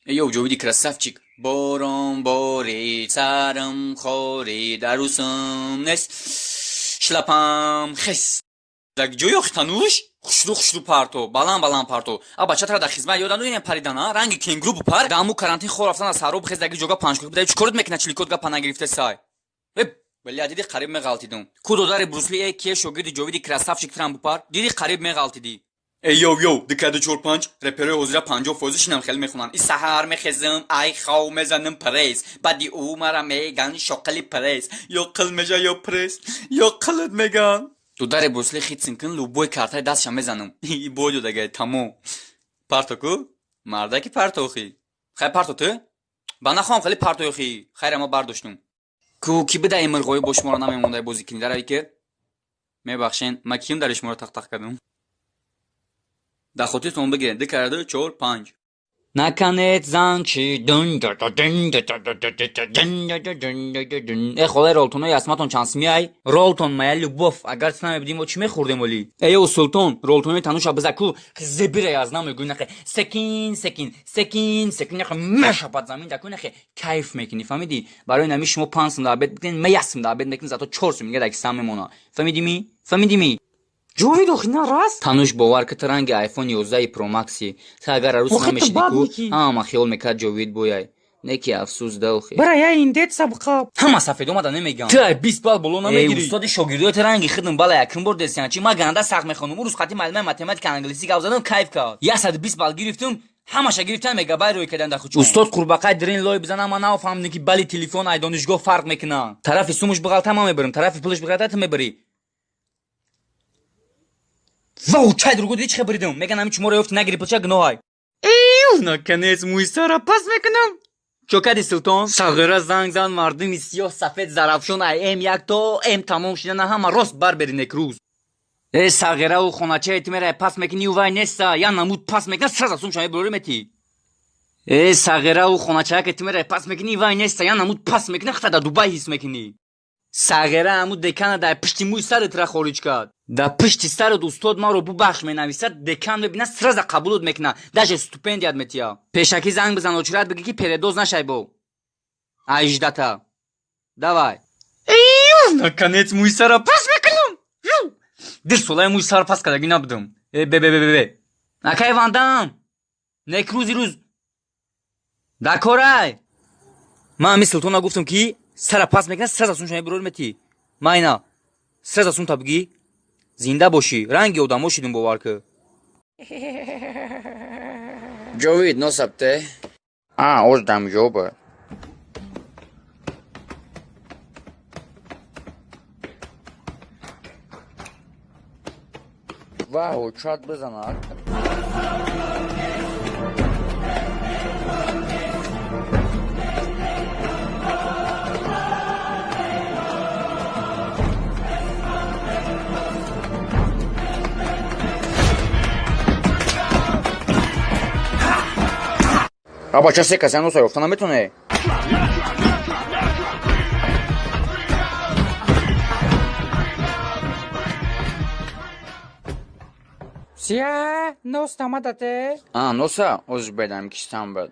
Йоу, Ҷовиди красавчик. Борон борид, сарам хорид, арӯсам нест, шлапам хес. Дар ҷои охи тануш? Хушрӯ хушрӯ парто, баланд баланд парто. А бача тара дар хизмат ёдам додем паридан, а? Ранги кенгуру бупар, дар ҳаму карантин хор рафтан аз сароб хез даги ҷога панҷкӯ бидай чӣ корот мекунад чиликот гапа нагирифта сай. Э, бля, диди қариб меғалтидум. Ку додари Брусли, э, кие шогирди Ҷовиди красавчик трам бупар? Диди қариб меғалтидӣ. Эй, йоу, йоу, дикаду чор панҷ, реперои ҳозира 50% шинам хеле мехонанд. И саҳар мехезам, ай хав мезанам пресс. Баъди ӯ мара меган шоқили пресс. Ё қил меша, ё пресс, ё қилит меган. Дударе Брусли хитсин кун, любой картаи дастша мезанам. И бой додагай, тамом. Парто ку? Мардаки партохи. Хай парто ту? Ба нахоҳам хеле партоёхи. Хайра ма бардоштум. Ку ки бидаи мирғоӣ бо шуморо намемондай бозӣ кунӣ дарави ки? Мебахшен, ма киюм дари шуморо тақтақ кардам? Дар хотиртон бигиред, ду карду чор панҷ. Наканет занг ши дун э холаи ролтонои асматон чанд симиай? Ролтон моя любовь, агар ту намебудим, мо чӣ мехӯрдем оли? Эй ё султон, ролтонои тануша биза ку зебира аз намегӯй нахе секин секин секин секин нахе мешапад замин даку нахе кайф мекунӣ, фаҳмидӣ? Барои нами шумо 5 сум да обед бикунед, ма 1 сум да обед мекунем, зато 4 сум дига дар кисам мемона. Фаҳмидӣ ми? Фаҳмидӣ ми? Ҷовид, охи на раст. Тануш, бовар ки ту ранги айфон 11 Pro Max. Ту агар арӯс Охи ту намешидӣ ку, бабники. ҳама хиёл мекард Ҷовид бояй. Не ки афсӯс да охи. Бара я индет сабқа. Ҳама сафед омада намегам. Ту ай 20 балл боло намегирӣ. Устоди шогирдои ту ранги хидм бала якум бор десиян чи ма ганда сахт мехонум. Ӯ рӯз қати маълимаи математика англисӣ гап задам, кайф кард. 120 балл гирифтум, ҳамаша гирифтан мегабайт рӯй кардан дар хучон. Устод қурбақай дрин лой бизанам, ман нафаҳмидем ки бали телефон ай донишгоҳ фарқ мекунад. Тарафи сумуш биғалта ман мебарам, тарафи пулаш биғалта ту мебарӣ. Вау, чай другу диди чӣ хел буридум? Меган ҳамин чуморо ёфти нагири пулча гуноҳай. Наконец мӯи сара пас мекунам. Чо кади султон? Сағира занг зан мардуми сиёҳ сафед зарафшон ай М як то М тамом шидана ҳама рост барбери некрӯз. Э сағираву хоначае ту мерай пас мекунӣ вай неста, я намуд пас мекуна сразу сумша мебурори метӣ. Э сағираву хоначае ки ту мерай пас мекунӣ вай неста, я намуд пас мекуна хата дар Дубай ҳис мекунӣ. Сағира ҳаму декана дар пишти мӯи сарат ра хориҷ кард. Дар пишти сарат устод маро бубахш менависад, декан мебинад, сразу қабулот мекунад, даже стипендият метиҳад. Пешакӣ занг бизан очират бигӣ ки передоз нашай бо. Аждата. Давай. Наконец мӯи сара пас мекунам. Дир солаи мӯи сар пас кардагӣ набудам. Э бе бе бе бе. Акай вандам. Некрӯзи рӯз. Дар корай. Ман ҳамин султона гуфтам ки сара пас мекунад, сразу сумша мебурор метӣ. Майна. Сразу сумта бигӣ. Зинда бошӣ, ранги одамо шидум бовар ки. Ҷовид, носабте? А, оздам ҷоба. Ва ҳуҷҷат бизанад. А бача се касе носа ёфта наметоне? Сия, нос намадате? А, носа, оз бедам кистам бад.